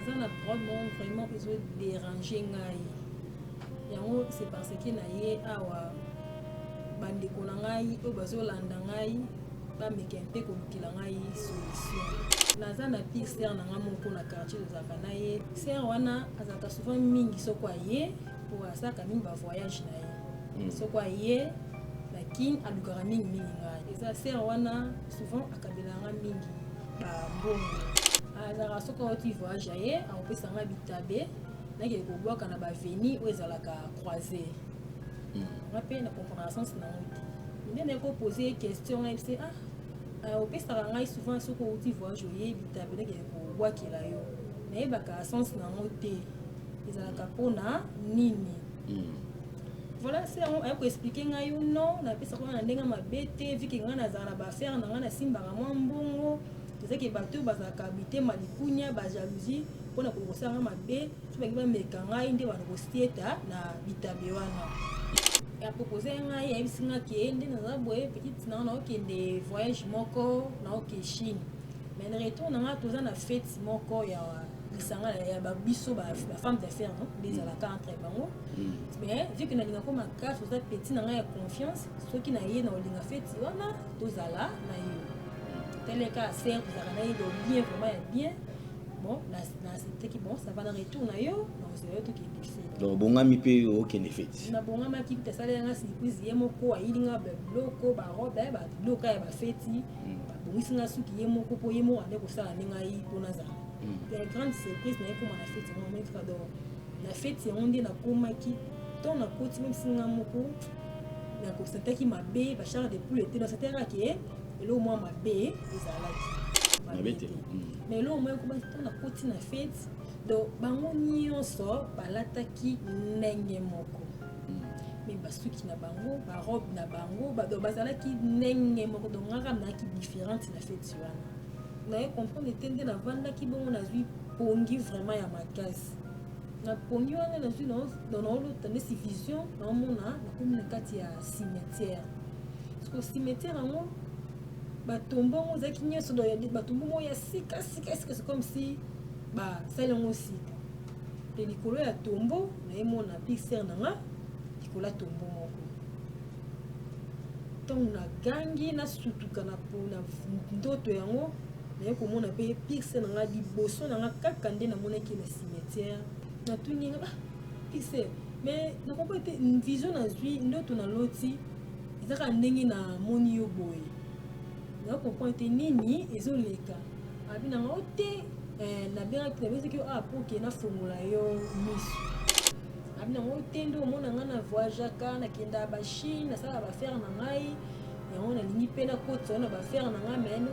Naza na problème moko vraiment ezo déranger ngai. Yango c'est parce que na ye awa bandeko na ngai oyo bazolanda ngai bameka mpe kolukela ngai solution. Naza na pire sœur na ngai moko na quartier tozalaka na ye. Sœur wana azalaka souvent mingi soko aye po asalaka mingi ba voyage na ye. Soko aye na Kin alukaka mingi mingi ngai. Eza sœur wana souvent akabelaka ngai mingi ba mbongo. Azalaka soki auti voyage aye akopesa ngai bitabe nakende kobwaka na ba avenue oyo ezalaka croisé. Nga mpe na comprendre sens nango te. Nde naye kopose ye question, ngai yebisi ah opesaka ngai souvent soki outi voyage oye bitabe nakende kobwakela yo, nayebaka sens nango te, ezalaka mpona nini? Voilà, c'est yango aye koexpliquer ngai yo non, napesaka wana na ndenge mabe te, vu que ngai nazala na baaffaire na ngai, nasimbaka mwa mbongo. Ezaki bato oyo bazalaka mitema likunya, bajalousie mpona kosala ngai mabe, so bangi bameka ngai nde bana kosieta na bitabe wana. Apropose ngai, ayebisi nga ke nde naza boye, petite nanga naokende voyage moko, naoke Chine, mais na retour na nga toza na fête moko ya lisanga ya babiso bafemme d'affaires, non, nde ezalaka entre bango. Mais vu que nalingako makasi, oza petit na ngai ya confiance, soki na ye na olinga fête wana tozala na yo teleka sœur, tozalaka na ye do bien, vraiment ya bien. Bon, naaccepteki, bon, ça va, na retour na yo nakozela yo tokende fête. Donc bongami mpe okende fête? Nabongamaki kuta, asala yanga surprise ye moko, ayili nga babiloko, barobe, babiloko ya bafeti, babongisi nga suki ye moko, mpo ye moko ande kosala nde ngai mpo nazala ya grande surprise. Naye koma na fête yango, namoni kaka donc na fête yango nde nakomaki. Ntango nakoti, memisi nga moko nakosantaki mabe, bachair de poule te, nasantaki kaka ke eloko mwa mabe ezalaki. Mabe te. Mais eloko moko ekomaki ntango nakoti na fête, donc bango nyonso balataki ndenge moko, mais basuki na bango, barobe na bango, donc bazalaki ndenge moko, donc ngaka nazalaki différente na fête wana. Naye comprendre te nde navandaki bongo, nazwi pongi vraiment ya makasi. Na pongi wana nazwi, naolota nesi vision, naomona nakomi na kati ya cimetière. Parce que cimetière yango, batombo yango ezalaki nyonso batombo moko ya sika sika sika, c'est comme si basali yango sika. Mpe likolo ya tombo nayemona pire sœur na nga likolo ya tombo moko. Ntango nagangi, nasutuka na ndoto yango, naye komona mpe pire sœur na nga liboso na nga kaka nde namonaki na cimetière. Natuni nga: ah, pire sœur, mais nakomprendre te vision nazwi, ndoto naloti eza kaka ndenge namoni yo boye, nakomprendre te nini ezoleka. Abi nanga o te, nabengaki, nabengaki yo awa po ke nafongola yo miso. Abi nango te, nde omona ngai na voyageaka, nakenda baChine, nasalaka baaffaire na ngai, yango nalingi mpe nakotisa yo na baaffaire na ngai, mais nde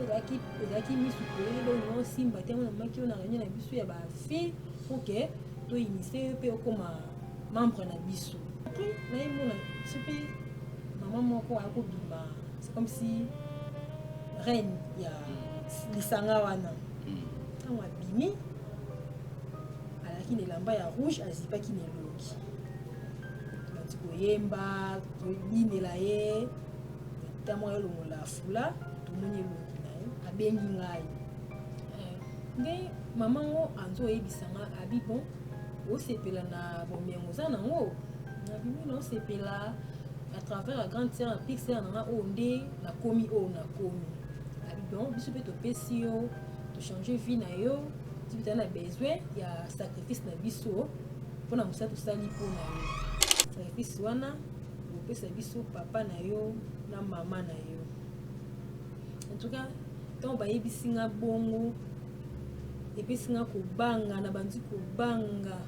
ozalaki misu polele, donc osimba te. Yango namaki yo na réunion na biso ya bafille po ke toinitier yo mpe okóma membre na biso. Après nayemona biso mpe mama moko akobima, c'est comme si reine ya lisanga wana. Ntango abimi, alaki na elamba ya rouge, azipaki na elongi. Tobandi koyemba, tobinela ye. Ntango ayolongola fula, tomoni elongi na ye. Abengi ngai nde mama ngo anzo oyebisanga, abi: bon, osepela na bomengo oza nango? Nabimi na osepela à travers la grande sœur, pire sœur na nga oyo nde nakomi oyo nakomi. Abi: bon, biso mpe topesi yo, tochange vie na yo, ti tozali na besoin ya sacrifice na biso mpona mosala tosali mpona yo. Sacrifice wana, opesa biso papa na yo na mama na yo. En tout cas, ntango bayebisi nga bongo, epesi nga kobanga, na bandi kobanga.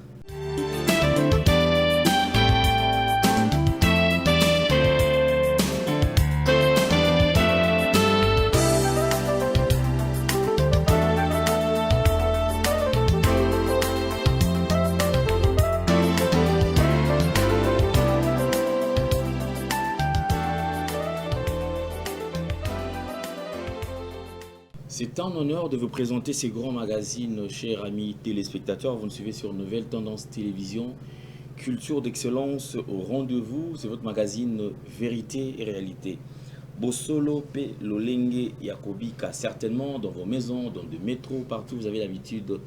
C'est un honneur de vous présenter ces grands magazines, chers amis téléspectateurs. Vous nous suivez sur Nouvelle Tendance Télévision, Culture d'excellence au rendez-vous. C'est votre magazine Vérité et Réalité. Bosolo pe lolenge ya kobika. Certainement dans vos maisons, dans des métros, partout, vous avez l'habitude.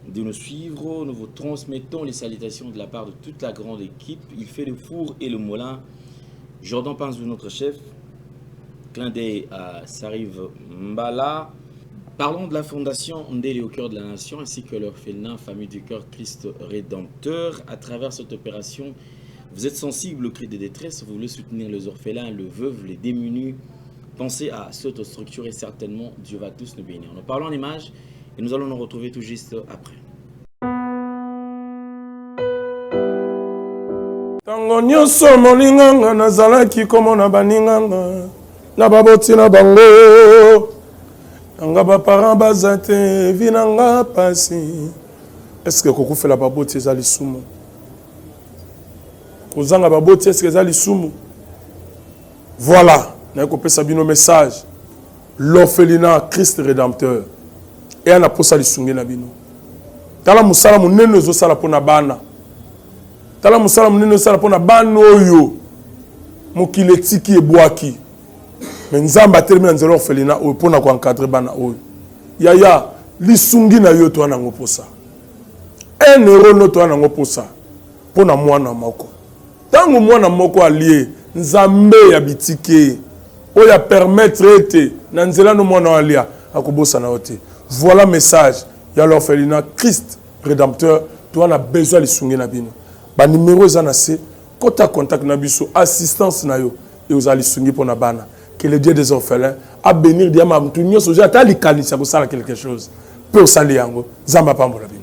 de nous suivre. Nous vous transmettons les salutations de la part de toute la grande équipe. Il fait le four et le moulin. Jordan Panzou, notre chef. Clin d'œil à Sarive Mbala. Parlons de la fondation Ndele au cœur de la nation ainsi que l'orphelinat Famille du cœur Christ Rédempteur. À travers cette opération, vous êtes sensible au cri de détresse, vous voulez soutenir les orphelins, les veuves, les démunis. Pensez à cette structure et certainement Dieu va tous nous bénir. Nous parlons en image et nous allons nous retrouver tout juste après. Tango nyonso moninganga nazalaki komona baninganga na baboti na bango nanga baparent baza te vi na nga pasi eske kokufela baboti eza lisumu kozanga baboti eske eza lisumu voilà naye kopesa bino message l'orphelinat Christ Redempteur eya na posa lisungi na bino tala mosala monene ezosala mpo na bana tala mosala monene ezosala mpo na bana oyo mokili etiki ebwaki me nzambe atelemi na nzela orphelinat oyo mpo na koencadre bana oyo yaya lisungi na yo toa nango mposa un euro no toa nango mposa mpo na mwana moko Tango mwana moko alie, Nzambe ya bitike oyo a permettre ete na nzela no mwana oyo alia, akobosana yo te. Voilà message ya l'orphelinat Christ Redempteur, toza na besoin ya lisungi na bino. Ba numero eza na se, kota contact na biso, assistance na yo ekozala lisungi pona bana. Que le Dieu des orphelins a benir diama mutu nyonso ozwi ata likanisi ya kosala quelque chose pe osali yango. Nzambe apambola bino.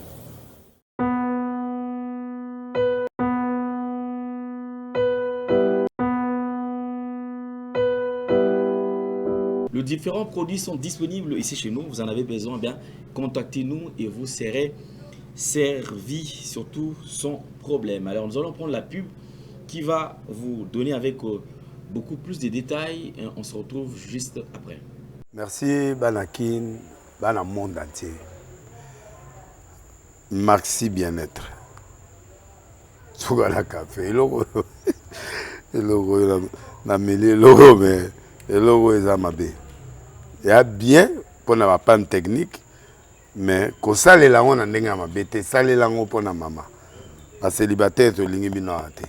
Les différents produits sont disponibles ici chez nous. Vous en avez besoin, eh bien, contactez-nous et vous serez servi, surtout sans problème. Alors, nous allons prendre la pub qui va vous donner avec euh, beaucoup plus de détails. Et on se retrouve juste après. Merci Banakin, bana monde entier. Maxi bien-être. Suka na café eloko eloko oyo nameli eloko me eloko eza mabe ya bien mpo na bapanne technique mais kosalela yango na ndenge ya mabe te salela yango mpo na mama bacelibataire tolingi bino awa te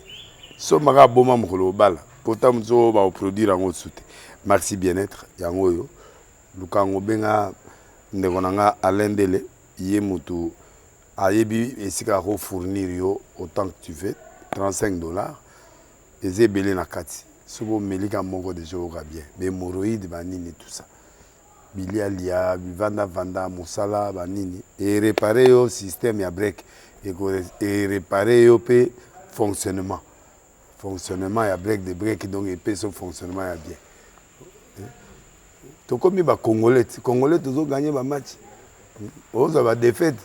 sombaka aboma mokolo obala pota mosusu oyo bakoproduire yango su te maxi bien-être yango oyo luka yango benga ndeko na nga Alain Ndele ye mutu ayebi esika ako fournir yo autant que tu veux 35 dollars eza ebele na kati soki omeli ka moko deja oyoka bien ba hemorroïde ba nini tout ça bilia lia bivanda vanda mosala ba nini e réparer yo système ya break eko e réparer yo pe fonctionnement fonctionnement ya break de break donc epesi yo fonctionnement ya bien tokomi ba congolais ti congolais tozo gagner ba match ozwa ba défaite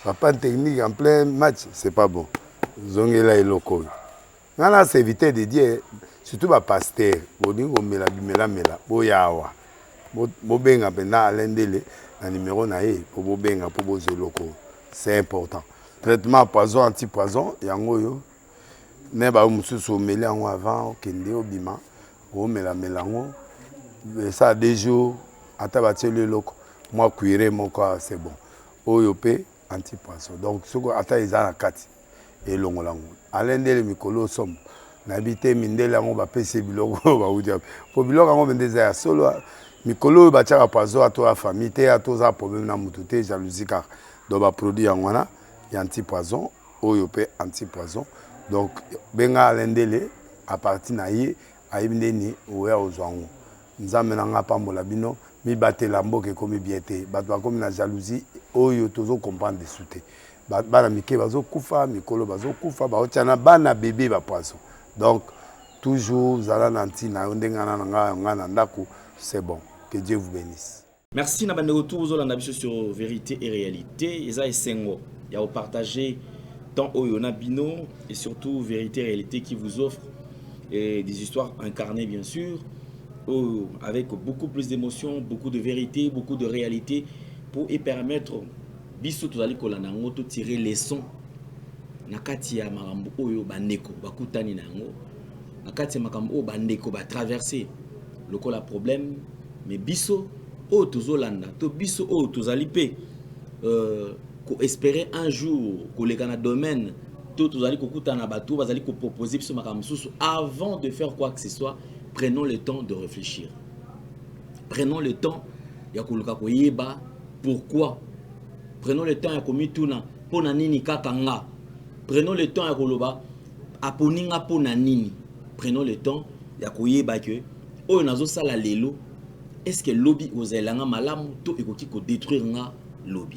ba panne technique en plein match c'est pas bon zongela eloko oyo nga na serviteur de Dieu surtout ba pasteur bolingi komela bimelamela boya awa bobenga mpenza Alain Ndele na numero na ye mpo bobenga mpo bozwa eloko oyo c'est important traitement poison anti poison yango oyo me bayo mosusu omeli yango avant okende obima omelamela yango esala deux jours ata batieli eloko mwa cuire moko awa c'est bon oyo mpe anti poisson donc soki ata eza na kati elongola yango alain ndele mikolo osomo nayebi te mindele yango bapesi biloko oyo bauti wapi mpo biloko yango mpenza eza ya solo mikolo oyo batiaka poison ato ya famille te ato oza problème na motu te jalousie kaka donc baproduit yango wana ya anti poison oyo pe anti poison donc benga Alain Ndele à partir na ye ayebi nde nini oya ozwa yango nzambe na nga apambola bino mibatela mboka ekomi bien te bato bakomi na jalousie oyo tozo comprendre desu te bana mike bazokufa mikolo bazokufa baotya na bana bebe ba poison donc toujours zala na ntina yo ndenge nga na nga nga na ndako c'est bon que Dieu vous bénisse. Merci na bandeko tout bozolanda biso sur vérité et réalité eza esengo ya kopartager temps oyo na bino et surtout vérité et réalité qui vous offre et des histoires incarnées bien sûr oyo avec beaucoup plus d'émotions, beaucoup de vérité, beaucoup de réalité pour et permettre biso tozali kolanda yango to tirer leçon na kati ya makambo oyo bandeko bakutani na yango na kati ya makambo oyo bandeko batraverse lokola problème mais biso oyo tozolanda to biso oyo tozali mpe euh, Koespérer un jour koleka na domaine to tozali kokutana na bato bazali kopropose biso makambo mosusu, avant de faire quoi que ce soit, prenons le temps de réfléchir, prenons le temps ya koluka koyeba pourquoi, prenons le temps ya komituna mpo na nini kaka nga, prenons le temps ya koloba aponi nga mpo na nini, prenons le temps ya koyeba ke oyo nazosala lelo, est ce que lobi ozalela nga malamu to ekoki kodétruire nga lobi.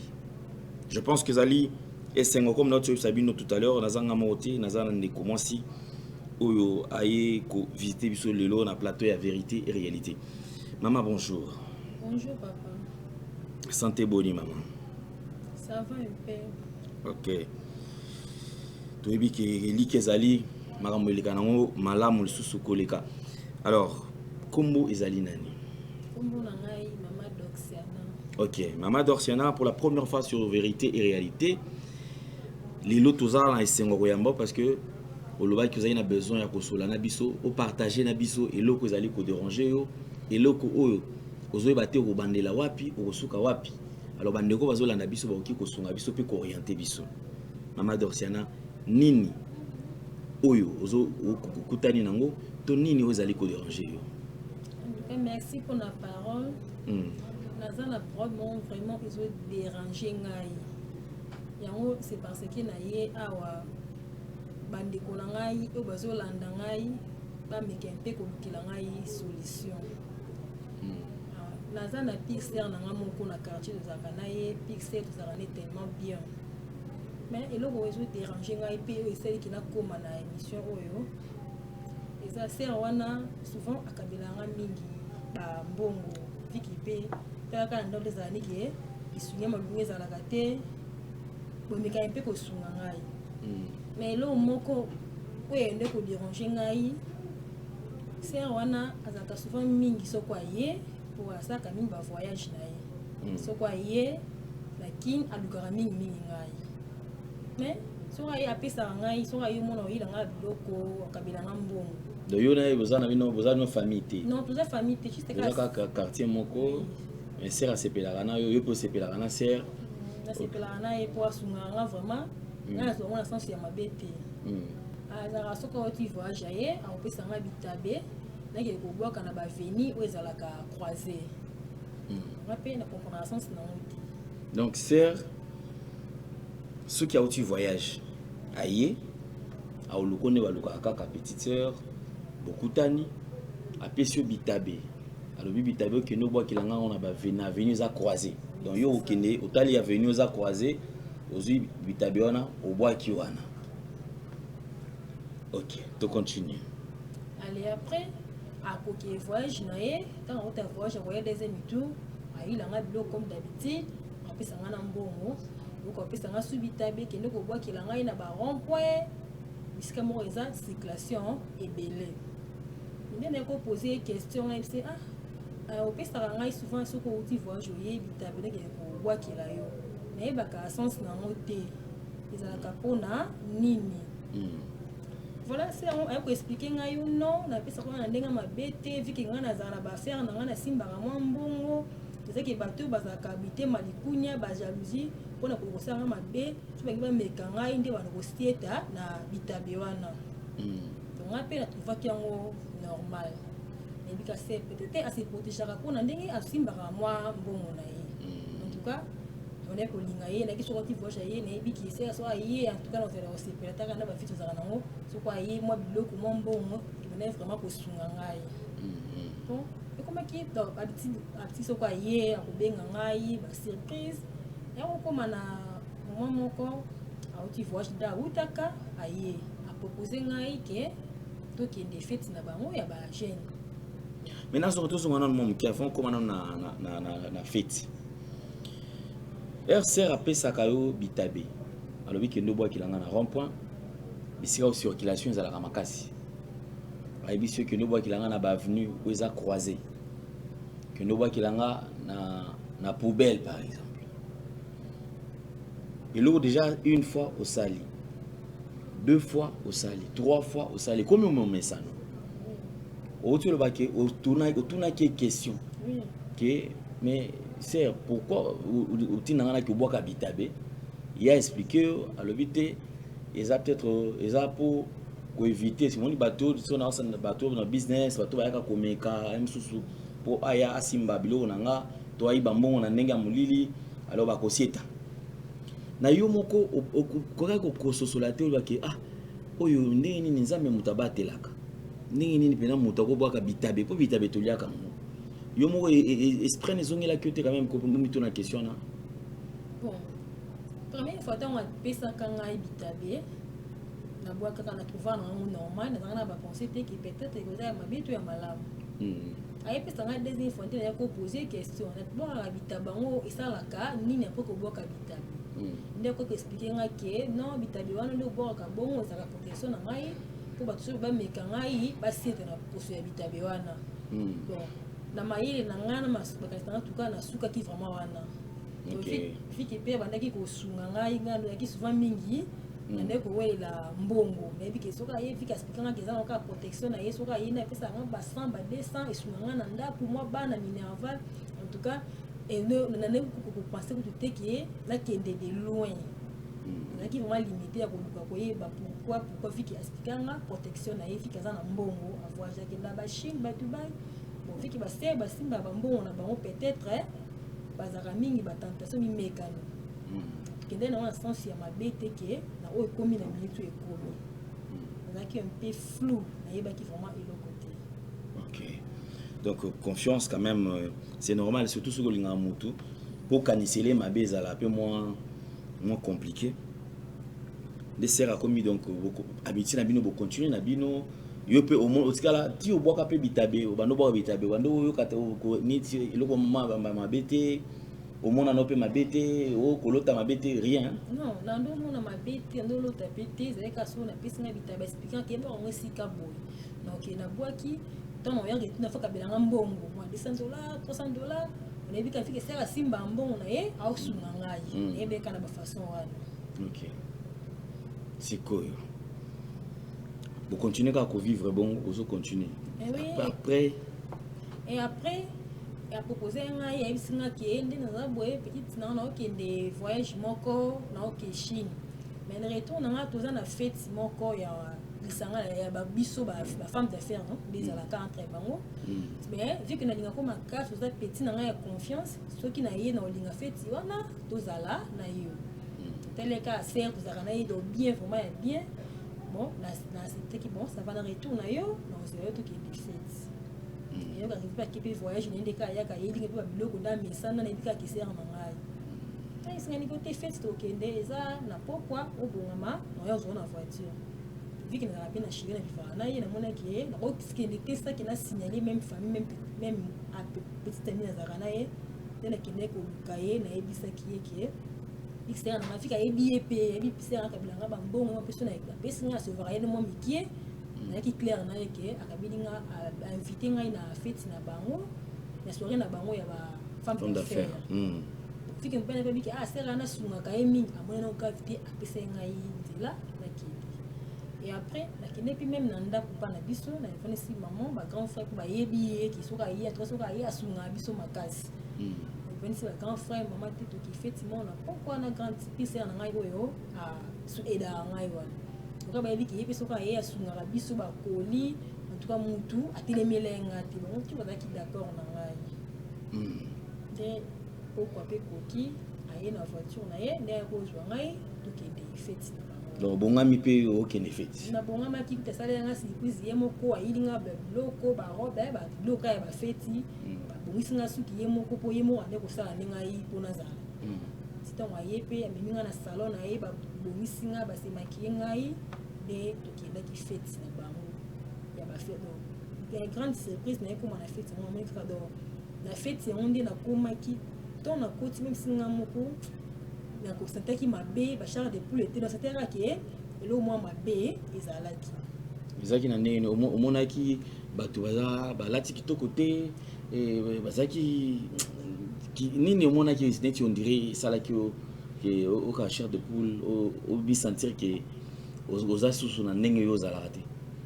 Je pense que ezali esengo. Comme nauti oyebisa bino tout à l'heure, naza nga moko te, naza na ndeko mwasi oyo aye kovisite biso lelo na plateau ya Vérité et Réalité. Mama, bonjour. Bonjour, papa. Santé boni, mama? Ça va un peu. Ok, toyebi ke eliki ezali makambo eleka nango malamu lisusu koleka. Alors, kombo ezali nani? Kombo na ngai Mama Doxiana. Ok, Mama Dorsiana, pour la première fois sur Vérité et Réalité. Lelo toza na esengo koyamba parce que olobaki ozali na besoin ya kosola na biso, opartage na biso eloko ezali kodéranger yo, eloko oyo ozoyeba te okobandela wapi, okosuka wapi. Alors bandeko bazolanda biso bakoki kosunga biso mpe koorienter biso. Mama Dorsiana, nini oyo okutani nango to nini oyo ezali kodéranger yo? En tout cas, merci pour la parole. Naza na problème moko vraiment ezodéranger ngai. Yango, c'est parce que na ye awa, bandeko na ngai oyo bazolanda ngai bameka mpe kolukela ngai solution. Ah, naza na pixer na ngai moko na quartier, tozalaka na ye pixer, tozalaka ne tellement bien, mais eloko oyo ezodéranger ngai mpe oyo esaliki nakóma na émission oyo eza sœur wana. Souvent akabelanga mingi bambongo, viki mpe talaka na ndako ezala niki lisungi ya malungu ezalaka te, bomekani mpe kosunga ngai. Mais eloko moko oyo ende kodéranger ngai, sœur wana azalaka souvent mingi soko aye, po asalaka mingi bavoyage na ye, soko aye na Kine alukaka mingimingi ngai. Mais soki aye, apesaka ngai, soki aye omona oyela ngai biloko, akabelanga mbongo. Donc yo na ye boza na bino, boza bino famille te? Non, toza famille te, juste boza kaka quartier moko, mais sœur asepelaka na yo, yo mpe osepelaka na sœur. Nasepelaka na ye mpo asungaka nga vraiment. Ngai nazwango na sens ya mabe te. Azalaka soki auti voyage, aye, akopesa nga bitabe, nakende kobwaka na baavenue oyo ezalaka croisé. Nga mpe na comprendre na sens nango te. Donc sœur soki auti voyage, aye, aoluka nde balukaka kaka petite sœur, bokutani, apesi yo bitabe, alobi bitabe okende obwakela ngango na baavenue, avenue eza croisé. Donc yo okende, otali avenue eza croisé, ozwi bitabe wana, obwaki wana. Ok, tocontinue. Ale, après akoki voyage na ye, ntango akota voyage, akoya deuxième tour, ayilanga biloko comme d'habitude, apesa nga na mbongo, biloko apesa nga su bitabe, kende kobwakela ngai na barond point, bisika moko eza circulation ebele. Nde naye kopose ye question, ngai bise: "Ah, opesaka ngai souvent soki outi voyage, oyebi tabe nakende kobwakela yo, nayebaka sens nango te, ezalaka mpona nini?" Voilà, se yango aye koexpliquer ngai yo: "Non, napesaka wana na ndenge mabe te, vu que ngai nazala na baaffaire na ngai, nasimbaka mwa mbongo, ezaki bato oyo bazalaka mitema likunya, bajalousie mpona kosala nga mabe, so bangi bameka ngai nde bana kosieta na bitabe wana." Donc ngai mpe natrouvaki yango normal, nayebi kasi peut-être ase protégeaka mpona ndenge asimbaka mwa mbongo na ye. En tout cas onaye kolinga ye, nayaki soki ati voyage aye, nayebi ki so aye, en tout cas nazala kosepela taka na bafi tozalaka nango, soki aye mwa biloko, mwa mbongo, ebandaki vraiment kosunga ngai. Bon, ekomaki donc habitude. Soki aye, akobenga ngai, basurprise yango. Okóma na moment moko, auti voyage da awutaka, aye, apropose ngai ke tokende fête na bango ya bajeune. Maintenant soki tozonga nano mwa moke avant okóma nano na fête, rcr apesaka yo bitabe, alobi kende obwakela nga na rond point, bisika oyo circulation ezalaka makasi, ayebi soki kende obwakela nga na baavenue oyo eza croisé, kende obwakela nga na poubelle par exemple. Eloko déjà une fois osali, deux fois osali, trois fois osali, ekomi momesano. Outi olobaki otunaki question ke: "Mais sœur, pourquoi otinda nga naki obwaka bitabe?" Ye aexpliquer yo, alobi te eza peut-être eza mpo koéviter simoni bato so na bato na business, bato bayaka komeka ye mosusu mpo aya asimba biloko na nga to ayiba mbongo na ndenge ya molili. Alors bakosieta na yo moko, okokaki kososola te, olobaki: "Ah, oyo ndenge nini? Nzambe moto abatelaka, ndenge nini mpena moto akobwaka bitabe?" Mpo bitabe toliaka yango. Yo moko, esprit ezongelaki yo te quand même mituna question wana? Bon, première fois ntango apesaka ngai bitabe, nabwakaka, na trouva na yango normal, nazalaka na bapensées te ke peut-être ekoza ya mabe to ya malamu. Ayepesa ngai deuxième fois nte naya kopose question: nabwakaka bitabe yango, esalaka nini après kobwaka bitabe? Nde akoki expliquer ngai ke non, bitabe wana nde obwakaka bongo, ezalaka protection na ngai mpo bato soki bameka ngai, basiete na poso ya bitabe wana. Bon, na mayele na ngai na makanisi na ngai, tuka nasukaki vraiment wana. Fike mpe abandaki kosunga ngai, ngai nayaki souvent mingi, nandaki kowelela mbongo. Nayebi ke soki aye, fike expliquer ngai eza kaka protection na ye, soki aye nde apesaka ngai ba 100, ba 200, esunga ngai na ndako, mwa bana minerval. En tout cas, nandaki kopenser kutu te ke nakende de loin. Nazalaki vraiment limité ya koluka koyeba pourquoi fike expliquer nga protection na ye. Fike aza na mbongo, avoyage, akenda baChine, baDubai. Bon, fike basere basimba bambongo na bango, peut-être bazalaka mingi batentation, mimekano. Kende nango na sens ya mabe te ke na oyo ekómi na minute oyo ekómi. Nazalaki un peu flou, nayebaki vraiment eloko te. Ok, donc confiance quand même, c'est normal, surtout soki olingaka motu mpo okanisele mabe, ezala mpe mwa compliqué. Nde sere akomi, donc amitié na bino bocontinue na bino. Yo mpe otikala ti obwaka mpe bitabe, obanda obwaka bitabe, obanda oyoka neti eloko mabe te, omonana mpe mabe te, okolota mabe te, rien? Non, na ndo omona mabe te, ndo olota mpe te. Ezalaki kaka soki napesi ngai bitabe, expliquer ke bango esika boye. Donc nabwaki, ntango oyaka etina fo kabelanga mbongo mwa 200 $, 300 $. Nayebi ka fike sere asimba mbongo na ye, aosunga ngai. Nayebeka na bafaçon wana. Ok, sikoyo bocontinue kaka kovivre bongo, ozocontinue? Eh. Après? Et après apropose ngai, ayebisi nga ke nde naza boye, petite nanga, naokende voyage moko, naoke Chine, mais na retour na nga toza na fête moko ya lisanga ya babiso bafemme d'affaires, non, nde ezalaka entre bango. Mais vu que nalingako makasi, oza petit na ngai ya confiance, soki na ye na olinga fête wana, tozala na yo. Teleka sere tozalaka na ye do bien, vraiment ya bien. Bon, naaccepteki. Bon, ça va, na retour na yo na ozela yo, tokende fête. Eyoka mpe ake mpe voyage na ye, nde kaka ayaka, ayelinga mpe babiloko nde amesana. Nayebi kaka kesere na ngai, esengani ko te, fête tokende eza na pokwa, obongama na oya ozwa na voiture. Vu que nazalaka mpe na chéri na vivaka na ye, namonaki ye nakokende te, saki na signale même famille, même petite amie nazalaka na ye nde nakendaki koluka ye. Nayebisaki ye ke xr na mafika ayebi ye mpe ayebi sere akabelanga bambongo mpe so apesi ngai, asovaka ye no mwa mikie. Nazalaki claire na ye ke akabeli nga, invité ngai na fête na bango, na soirée na bango ya bafemme d'affaires. Fike mpe na biki, ah, sere wana asungaka ye mingi, amoni na grave te, apesa ye ngai nzela, nakende. Et après nakende mpe même na ndako mpa na biso, nafanisi maman, bagrand frère mpo bayebi ye ke soki aye atoka, soki aye asungaka biso makasi. Ofanisi bagrand frère, mama te, toki fête moko na pokwa na grande sœur na ngai oyo aidaka ngai wana. Oka bayebi ke ye mpe soki aye asungaka biso bakoli. En tout cas, mutu atelemela ye nga te, bango ti bazalaki d'accord na ngai. Nde pokwa mpe koki, aye na voiture na ye, nde akozwa ngai, tokende fête na bango. Donc bongami mpe okende fête? Nabongamaki kuta, asali nga surprise ye moko, ayili nga babiloko, barobe, babiloko ya bafeti, babongisi nga suki ye moko, mpo ye moko ande kosala nde ngai mpo nazala. Ti ntango aye mpe amemi nga na salon na ye, babongisi nga, basemaki ye ngai, nde tokendaki fête na bango ya bafête. Donc ya grande surprise, naye koma na fête yango, namoni kaka, donc na fête yango nde nakomaki. Ntango nakoti, même si nga moko nakosantaki mabe, bachair de poule te, nasantaki kaka ke eloko mwa mabe ezalaki. Ezalaki na ndenge omonaki bato baza balati kitoko te, bazalaki nini? Omonaki neti on dirait esalaki ke oka chair de poule, obisentir ke oza susu na ndenge oyo ozalaka te?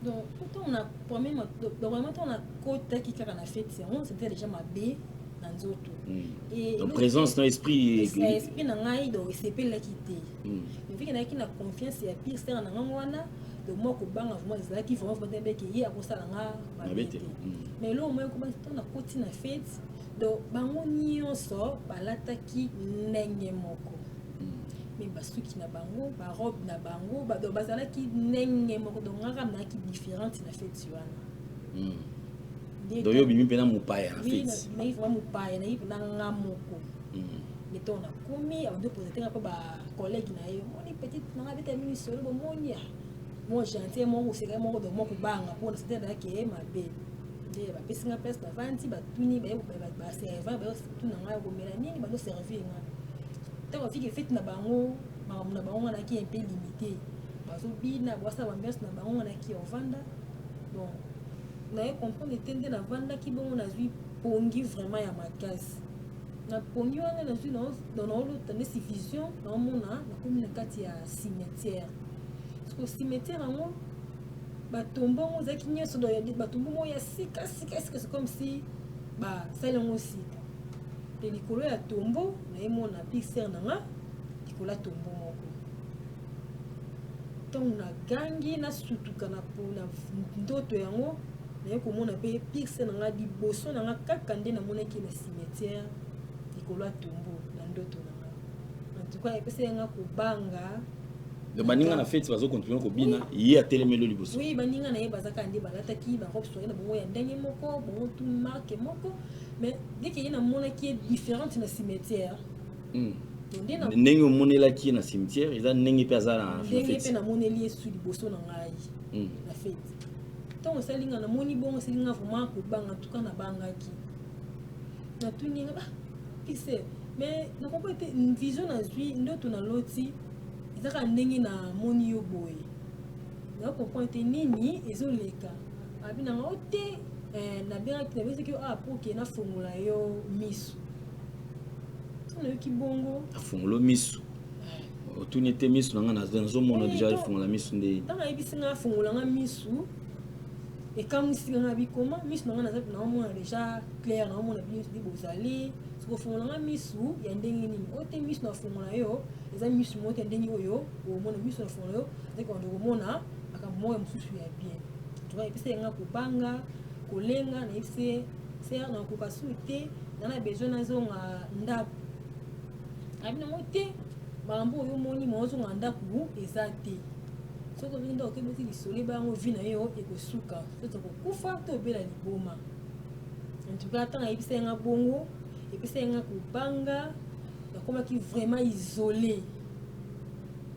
Donc ntango na premier, donc vraiment ntango nakotaki kaka na fête yango, c'était déjà mabe na nzoto. Donc présence na esprit. Esprit na ngai donc esepelaki te. Vu que nayaki na confiance ya pire sœur na ngai wana, donc mwa kobanga vraiment ezalaki vraiment vraiment te, ke ye akosala nga mabe te. Mais eloko moko ekobanga, ntango nakoti na fête, donc bango nyonso balataki ndenge moko, mais basuki na bango, barobe na bango, donc bazalaki ndenge moko. Donc ngaka nayaki différente na fête wana. Donc yo obimi mpena mopaya na fête? Nayi vraiment mopaya, nayi mpena nga moko. Mais ntango nakomi, abandi présenter nga mpo bacollègue na ye: "Omoni petite nanga, abeta misolo, bomoni mo gentil moko, oseka moko." Donc moko kobanga mpona sete azalaki ye mabe. Nde bapesi nga place, bavandi, batuni baservant, bayotuna ngai komela nini, bazoservir nga. Ntango afiki fête na bango, makambo na bango, nga nayaki un peu limité. Bazobina, basala baambiance na bango, nga nayaki ovanda. Bon, naye comprendre te. Nde navandaki bongo, nazwi pongi vraiment ya makasi. Na pongi wana nazwi, naolota nesi vision, naomona nakomi na kati ya cimetière. Parce que cimetière yango, batombo yango ezalaki nyonso batombo moko ya sika sika sika, c'est comme si basali yango sika. Te, likolo ya tombo nayemona petite sœur na nga likolo ya tombo moko. Ntango nagangi, nasutuka na ndoto yango, naye komona mpe petite sœur na nga liboso na nga, kaka nde namonaki na cimetière likolo ya tombo na ndoto na nga. En tout cas, epesaki nga kobanga. Donc baninga na fête bazocontinue kobina, ye atelemeli liboso? Oui, baninga na ye bazaka nde balataki barobe soirée na bango ya ndenge moko, bango tout marque moko. Mais dès que ye namonaki ye différente na cimetière. Ndenge omonelaki ye na cimetière, eza ndenge mpe aza na ndenge mpe namoneli ye su liboso na ngai na fête. Ntango esali nga, namoni bongo, esali nga vraiment kobanga. En tout cas, nabangaki, natuni nga pise, mais nakompo te vision nazwi, ndoto naloti eza kaka ndenge namoni yo boye. Nakomprendre te nini ezoleka. Abi nanga o te, nabengaki, nabengaki yo awa po ke nafongola yo miso. So nayoki bongo. Afongola miso, otuni te miso na nga nazomona déjà, efongola miso nde? Ntango ayebisi nga afongola nga miso, ekamwisi nga. Bikoma miso na nga naomona déjà clair, naomona bino nde bozali. Soki ofongola nga miso ya ndenge nini? Oyo te, miso nafongola yo eza miso moko te ndenge oyo omona. Miso nafongola yo ezaki kende komona makambo moko ya mosusu ya bien. Tuka epesa nga kobanga, kolenga. Nayebisi sœur nakoka su te, na na besoin nazonga ndako. Abi nango te, makambo oyo omoni mo ozonga ndako eza te. Soki ozongi ndako, okebeti lisolo ebayango, vie na yo ekosuka, soki kokufa to obela liboma. En tout cas, ntango ayebisa nga bongo, epesa nga kobanga, nakomaki vraiment isolé.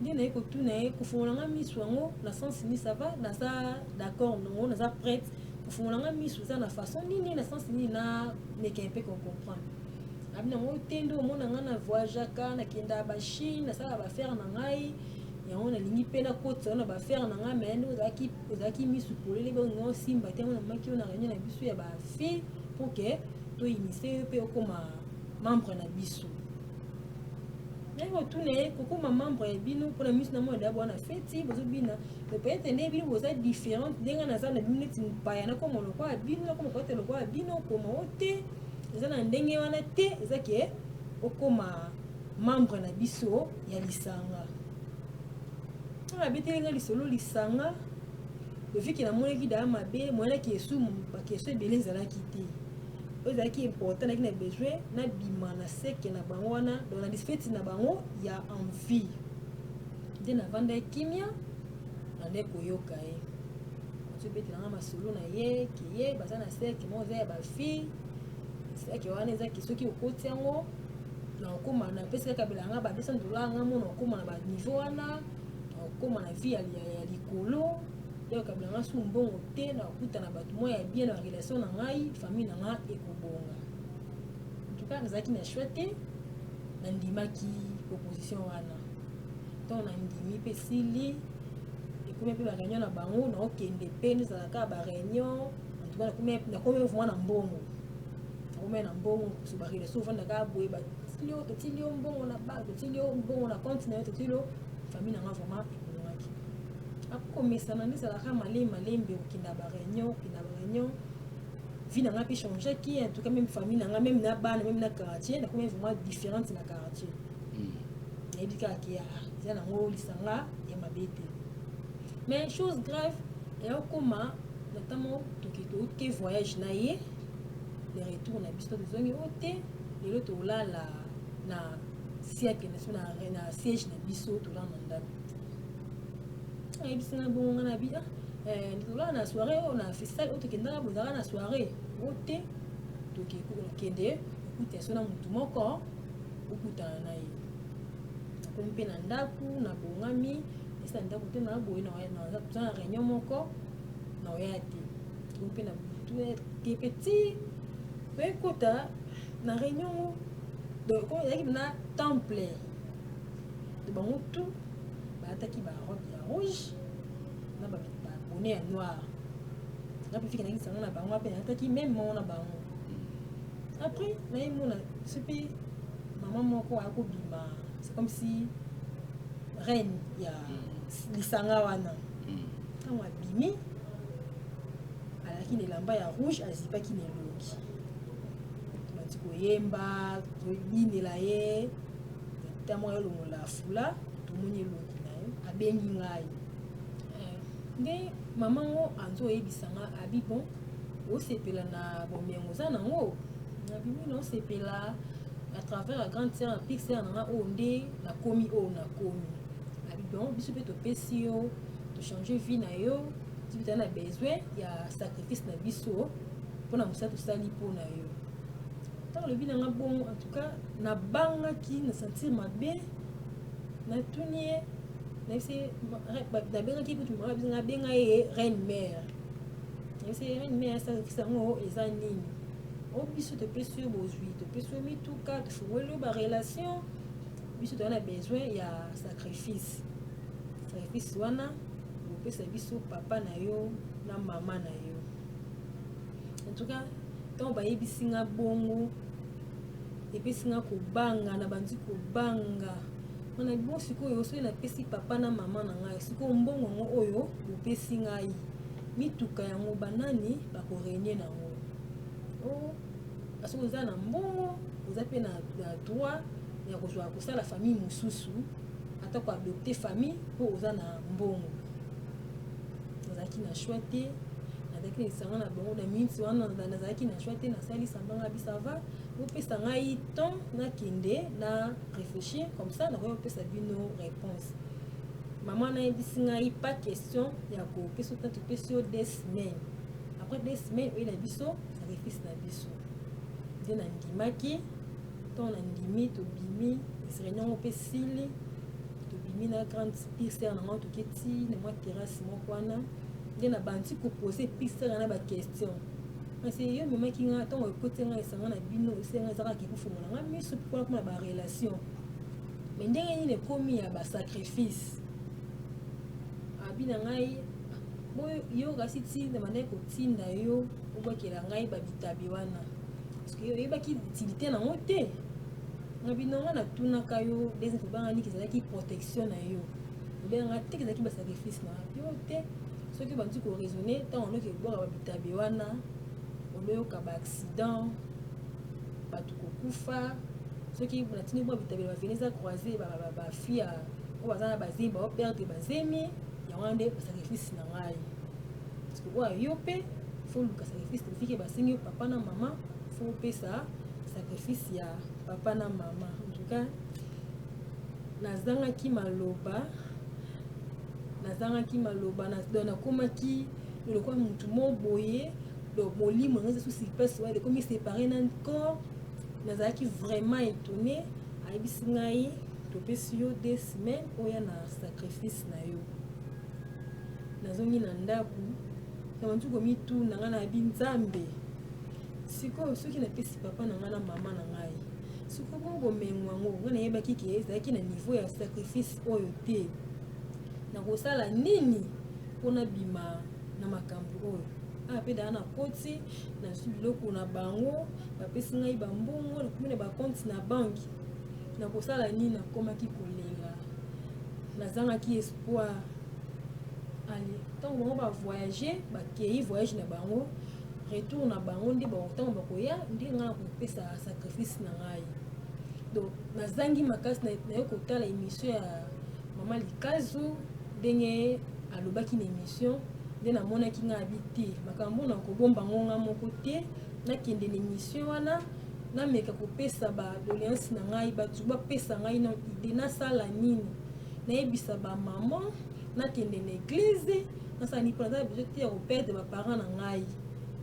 Nde naye kotuna ye: "Kofongola nga miso yango na sens nini?" "Ça va, naza d'accord nango, naza prête. Kofongola nga miso eza na façon nini, na sens nini?" Na meka mpe kocomprendre. Abi nango te, nde omona nga na voyageaka, nakenda bachine, nasala baaffaire na ngai. Yango nalingi mpe nakotisa yo na baaffaire na ngai, mais nde ozalaki misu polele, bongo osimba te. Yango namaki yo na réunion na biso ya bafille pour ke toinitier yo mpe okóma membre na biso. Naye kotuna ye: "Kokóma membre ya bino mpona miso na mona dabo wana feti bozobina, mais peut-être nde bino boza différente, ndenge naza na bino neti mopaya, nakóma lokola bino, nakóma kote lokola bino?" Okoma o te, eza na ndenge wana te, eza ke okóma membre na biso ya lisanga. Ntango abeteli nga lisolo lisanga, lofiki namonaki daa mabe moyanaki esu baquestion ebele ezalaki te. Oyo ezalaki important, nayaki na besoin nabima na seke na bango wana, donc na feti na bango ya envie. Nde navandaki kimia, nande koyoka ye azobetelanga masolo na ye ke ye baza na cercle moko eza ya bafille. Cercle wana ezaki soki okoti yango na okóma, napesi kaka belanga ba 200 $, nga mona okóma na baniveau wana, na okóma na vie ya likolo. Nde okabelanga su mbongo te, na okuta na bato moko ya bien na barelation na ngai, famille na nga ekobonga. En tout cas, nazalaki na choix te, nandimaki proposition wana. Ntango nandimi mpe esili, ekomi mpe baréunion na bango, naokende mpe nde ezalaka baréunion. En tout cas, nakomi vraiment na mbongo, nakomi na mbongo. So barelation ofandaka boye, batili yo, totili yo mbongo na banque, totili yo mbongo na compte na yo, totili yo. Famille na nga vraiment ebongaki. Akomesana nde ezalaka malembe malembe, kokenda baréunion, kokenda baréunion. Vie na nga mpe changeaki. En tout cas, même famille na nga, même na bana, même na quartier, nakomi vraiment différente na quartier. Nayebi kaka ke eza nango lisanga ya mabe te. Mais chose grave eyakokoma na ntango toke toke voyage na ye, le retour na biso, tozongi o te, lelo tolala na siècle na biso, na siège na biso, tolala na ndako. Ayebisi nga bongo, nga na bi: "Ah, tolala na soirée oyo, na festival oyo tokendaka, bozalaka na soirée o te." Tokende okuta so na motu moko, okutana na ye. Nakomi mpe na ndako, nabongami esa ndako te, na boye toza na réunion moko, na oya te. Tokomi mpe na butu te, mpe ti toyekota na réunion. Donc ezalaki na temple de bango, tout balataki barobe ya rouge na babonnet ya noir. Nga mpe fiki nangisanga na bango, mpe nalataki même moko na bango. Après nayemona so mpe mama moko akobima, c'est comme si reine ya lisanga wana. Ntango abimi, alaki na elamba ya rouge, azipaki na elongi. Tobandi koyemba, tobinela ye. Ntango ayolongola fula, tomoni elongi na ye. Abengi ngai nde mama ngo anzo oyebisanga abi: "Bon, osepela na bomengo oza nango?" Nabimi na osepela à travers la grande sœur, petite sœur na nga oyo nde nakomi oyo nakomi. Abi: "Bon, biso mpe topesi yo, tochange vie na yo. Soki tozali na besoin ya sacrifice na biso mpona mosala tosali mpona yo." Ntango alobi na nga bongo, en tout cas nabangaki, na sentir mabe. Natuni ye, nayebisi, nabengaki kutu mama biso, nabenga ye reine mère. Nayebisi: "Reine mère, sacrifice yango eza nini o biso topesi yo? Bozwi, topesi yo mituka, tofungoli yo barelation. Biso toza na besoin ya sacrifice. Sacrifice wana, opesa biso papa na yo na mama na yo." En tout cas, ntango bayebisi nga bongo, epesi nga kobanga, na bandi kobanga wana. Bon, sikoyo soki napesi papa na mama na ngai, sikoyo mbongo yango oyo bopesi ngai, mituka yango, banani bakorenie nango? O soki oza na mbongo, oza mpe na droit ya kozwa kosala famille mosusu, ata koadopte famille, mpo oza na mbongo. Nazalaki na choix te, nazalaki na lisanga na bango na miniti wana, nazalaki na choix te. Nasalisa mbanga bisa va, bopesa ngai temps nakende na réfléchir, comme ça nakoki kopesa bino réponse. Mama nayebisi ngai: "Pas question ya kopesa temps, topesi yo 2 semaines. Après 2 semaines, oyela biso sacrifice na biso." Nde nandimaki. Ntango nandimi, tobimi réunion yango mpe sili, tobimi na grande pire na ngai, toketi na mwa terrasse moko wana. Nde na bandi kopose pire na baquestion: "Kasi yo omemaki nga, ntango ekoti nga esanga na bino, esenga ezalaka kofongola nga miso mpona barelation, mais ndenge nini ekomi ya basacrifice?" Abi na ngai: "Yo kasi ti na bandaki kotinda yo obwakela ngai babitabi wana, parce que oyebaki utilité nango te." Nga bino nga natunaka yo deuxième fois, banga niki ezalaki protection na yo, obenganga te, ezalaki basacrifice na yo te. Soki bandi koraisonne, ntango onoki ebwaka babitabe wana, onoyoka baaccident, bato kokufa. Soki natindi bwa bitabe, baveni eza croisé, bafille oyo baza na bazemi baoperdre bazemi. Yango wana nde basacrifice na ngai, parce que oyo yo mpe faut luka sacrifice. Tofike basengi yo papa na mama, faut opesa sacrifice ya papa na mama." En tout cas, nazangaki maloba, nazangaki maloba. Donc nakomaki lokola motu mo boye. Donc molimo yango eza susi place wana, ekomi séparé na corps. Nazalaki vraiment étonné. Ayebisi ngai: "Topesi yo 2 semaines, oya na sacrifice na yo." Nazongi na ndako, nabandi komituna ngai na bi: "Nzambe, sikoyo soki napesi papa na ngai na mama na ngai, sikoyo bongo bomengo yango ngai nayebaki ke ezalaki na niveau ya sacrifice oyo te, nakosala nini mpona bima na makambo oyo?" Awa mpe daa nakoti, nazwi biloko na bango, bapesi ngai bambongo, nakomi na bacompte na banke, nakosala nini? Nakomaki kolela, nazangaki espoir. Ale, ntango bango bavoyage, bakei voyage na bango. Retour na bango nde ntango bakoya nde ngai nakopesa sacrifice na ngai. Donc nazangi makasi, naye kotala émission ya mama Likazu, ndenge alobaki na émission nde namonaki ngai abi te, makambo na kobomba ngo nga moko te, nakende na émission wana, nameka kopesa badoléance na ngai, bato bapesa ngai na idée nasala nini, nayebisa bamama, nakende na église, nasala nini, mpo naza besoin te ya koperdre baparent na ngai,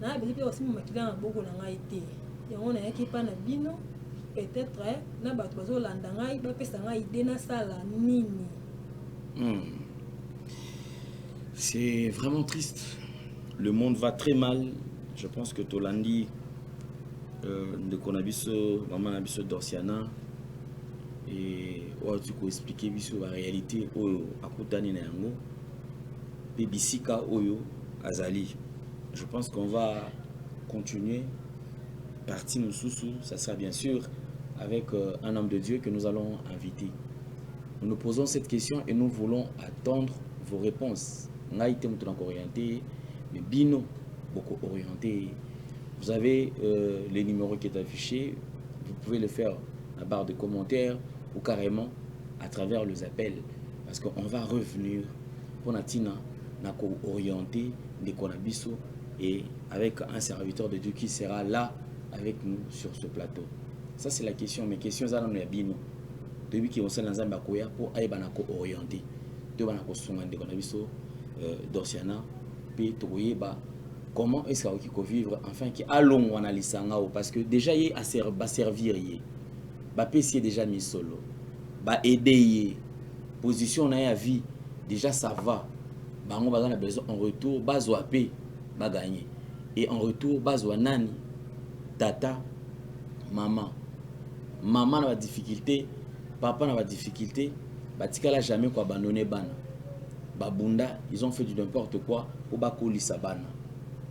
naa besoin mpe kosimba makila na maboko na ngai te. Yango nayaki epa na bino, peut-être na bato bazolanda ngai bapesa ngai idée nasala nini. C'est vraiment triste. Le monde va très mal. Je pense que tolandi ndeko na biso, mama na biso Dorciana, et oyo ati koexpliquer biso baréalité oyo akutani na yango mpe bisika oyo azali. Je pense qu'on va continuer partie mosusu, ça sera bien sûr avec un homme de Dieu que nous allons inviter. Nous nous posons cette question et nous voulons attendre vos réponses. Ngai te moto orienté, mais bino beaucoup orienté. Vous avez le numéro qui est affiché, vous pouvez le faire à barre de commentaires ou carrément à travers les appels, parce qu'on va revenir pour na tina orienter ndeko na biso et avec un serviteur de Dieu qui sera là avec nous sur ce plateau. Ça, c'est la question, mais question eza nano ya bino. Toyebi ke mosali na Nzambe akoya mpo ayeba na koorienter, toyeba na kosunga ndeko na biso Dorciana, mpe tokoyeba comment est-ce akoki kovivre enfin ke alongwa na lisanga oyo, parce que déjà ye baservir ye, bapesi ye déjà misolo, baaider ye, position na ye ya vie déjà ça va. Bango baza na besoin en retour bazwa mpe bagagner, et en retour bazwa nani? Tata, mama, mama na badifficulté, papa na badifficulté, batikala jamais koabandonner bana. Babunda, ils ont fait du n'importe quoi po bakolisa bana.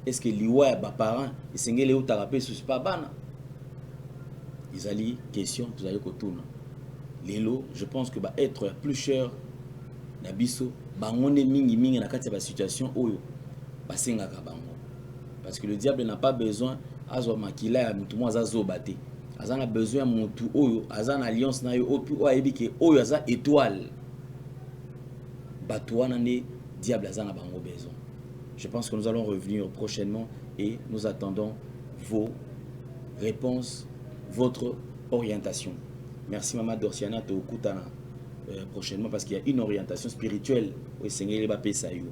Est ce que liwa ya baparent esengeli eutaka mpe susu pa bana? Ezali question tozali kotuna lelo. Je pense que baêtre ya plus cher na biso, bango nde mingimingi na kati ya basituation oyo basengaka bango, parce que le diable n'a pas besoin azwa makila ya motu mo aza zoba te. Aza na besoin ya motu oyo aza na alliance na yo, oyo ayebi ke oyo aza étoile. Bato wana nde diable aza na bango besoin. Je pense que nous allons revenir prochainement et nous attendons vos réponses, votre orientation. Merci mama Dorciana, tokutana prochainement, parce qu'il y a une orientation spirituelle oyo esengeli bapesa yo.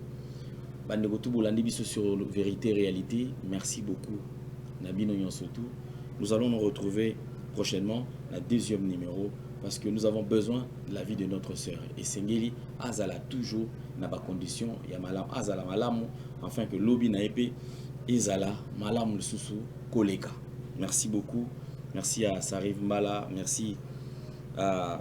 Bandeko tu bolandi biso sur Vérité Réalité, merci beaucoup na bino nyonso tout. Nous allons nous retrouver prochainement, la deuxième numéro, parce que nous avons besoin de la vie de notre sœur. Esengeli azala toujours na bacondition ya malamu, azala malamu, afin que lobi na ye mpe ezala malamu lisusu koleka. Merci beaucoup. Merci à Sariv Mbala, merci à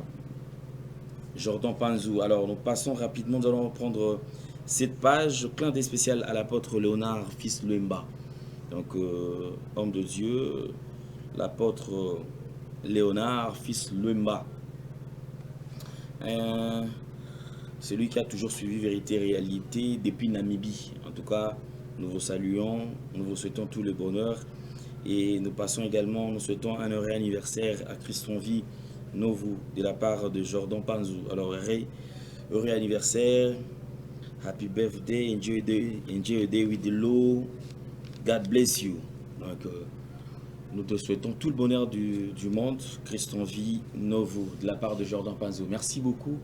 Jordan Panzou. Alors nous passons rapidement, nous allons reprendre cette page. Clin d'œil spécial à l'apôtre Léonard fils Lemba. Donc homme de Dieu, l'apôtre Léonard fils Lemba. Celui qui a toujours suivi Vérité Réalité depuis Namibie. En tout cas, nous vous saluons, nous vous souhaitons tout le bonheur. Et nous passons également, nous souhaitons un heureux anniversaire à Christon Vie Novu de la part de Jordan Panzou. Alors, heureux anniversaire, happy birthday, enjoy your day with the Lord. God bless you. Donc, nous te souhaitons tout le bonheur du monde, Christon Vie Novu, de la part de Jordan Panzou. Merci beaucoup.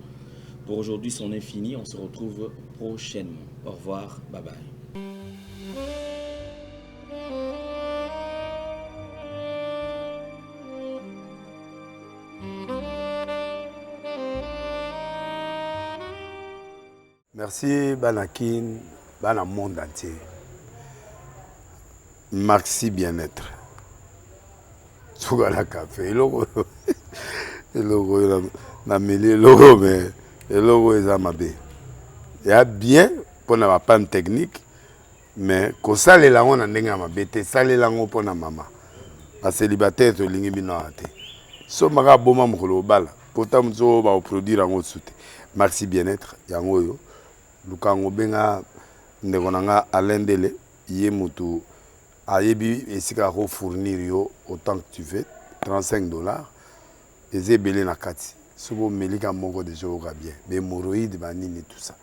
Pour aujourd'hui, c'en est fini. On se retrouve prochainement. Au revoir. Bye bye. Merci Banakin, bana monde entier. Maxi bien-être. Suka na café, eloko eloko na meli eloko, mais eloko eza mabe. Ya bien mpona ba panne technique, mais kosalela yango na ndenge ya mabe te, salela yango mpona mama. Bacélibataire tolingi bino awa te. Somaka aboma mokolo obala, pota mosusu oyo bakoproduire yango su te. Maxi bien-être yango oyo luka yango, benga ndeko na nga Alain Ndele, ye motu. Ayebi esika ako fournir yo autant que tu veux, 35 dollars eza ebele na kati. Soki omeli ka moko dejà oyoka bien. Ba hemorroïdes ba nini tout ça.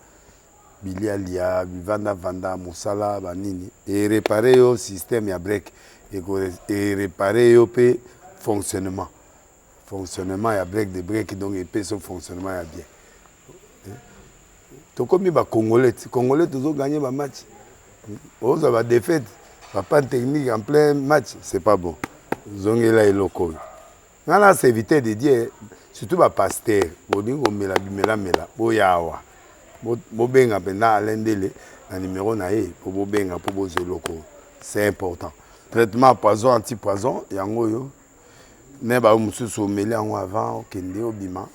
Bilia lia, bivanda vanda, mosala ba nini e reparer yo système ya break, eko e reparer yo pe fonctionnement. Fonctionnement ya break de break donc epesi yo fonctionnement ya bien. Tokomi ba congolais ti congolais tozo gagner ba match ozwa ba défaite ba panne technique en plein match, c'est pas bon. Zongela eloko oyo nga na serviteur de Dieu, surtout ba pasteur bolingi komela bimelamela, boya awa bobenga mpenza Alain Ndele na numero na ye po bobenga po bozwa eloko oyo, c'est important. Traitement poison anti poison yango oyo ne bayo mosusu omeli yango avant okende obima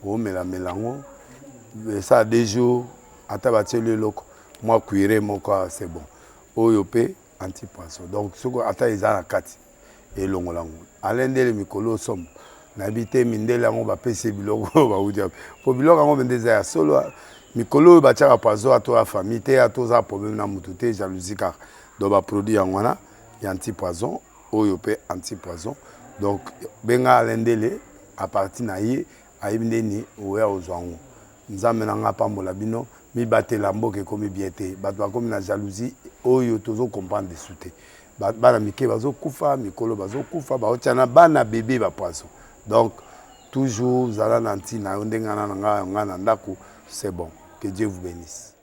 omelamela yango esala deux jours ata batieli eloko mwa cuire moko awa, c'est bon. Oyo mpe anti poison, donc soki ata eza na kati elongola yango. Alain Ndele mikolo osomo nayebi te mindele yango bapesi biloko oyo bauti wapi, po biloko yango mpenza eza ya solo. Mikolo oyo batiaka poison ato ya famille te, ato oza problème na motu te, jalousie kaka. Donc baproduit yango wana ya anti poison, oyo mpe anti poison. Donc benga Alain Ndele à partir na ye ayebi ndeni oya ozwa yango. Nzambe na nga apambola bino, mibatela mboka ekomi bien te, bato bakomi na jalousie oyo tozo comprendre desu te. Bana mike bazokufa, mikolo bazokufa, baotia na bana bebe ba poison. Donc toujours zala na ntina yo ndenge na nga na ndako, c'est bon. Que Dieu vous bénisse.